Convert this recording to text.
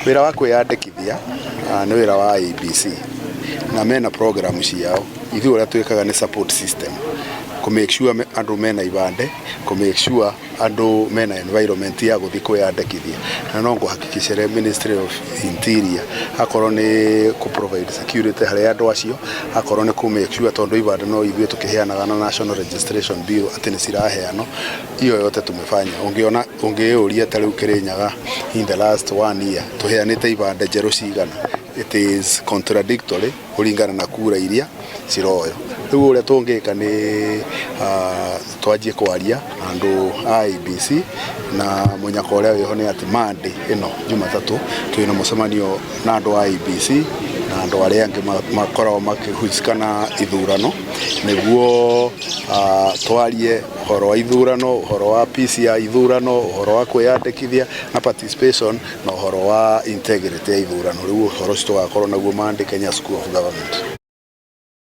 Wĩra wa kwĩyandĩkithia nĩ wĩra wa IEBC na mena program ciao. Ithuĩ ũrĩa twĩkaga nĩ support system, kũ make sure andũ mena ibande, kũ make sure andũ mena environment ya gũthiĩ kwĩyandĩkithia. Na no ngũhakikicĩre Ministry of Interior, akorwo nĩ kũ provide security harĩ andũ acio, akorwo nĩ kũ make sure tondũ ibande no ithuĩ tũkĩheanaga na National Registration Bureau atĩ nĩ ciraheanwo, hiyo yote tumefanya. Ũngĩona ũngĩũria ta rĩu Kĩrĩnyaga, in the last one year tũheanĩte ibande njerũ cigana? It is contradictory kũringana na kura iria ciroyo. Rĩu ũrĩa tũngĩka nĩ twanjie kwaria na andũ a IEBC, na mũnyaka ũrĩa wĩho nĩ atĩ Monday ĩno, Jumatatũ, twĩna mũcemanio na andũ a IEBC na andũ arĩa angĩ makoragwo makĩhusika na ithurano, nĩguo twarie ũhoro wa ithurano, ũhoro wa peace ya ithurano, ũhoro wa kwĩyandĩkithia na participation, na ũhoro wa integrity ya ithurano. Rĩu ũhoro ũcio tũgakorwo naguo Monday, Kenya School of Government.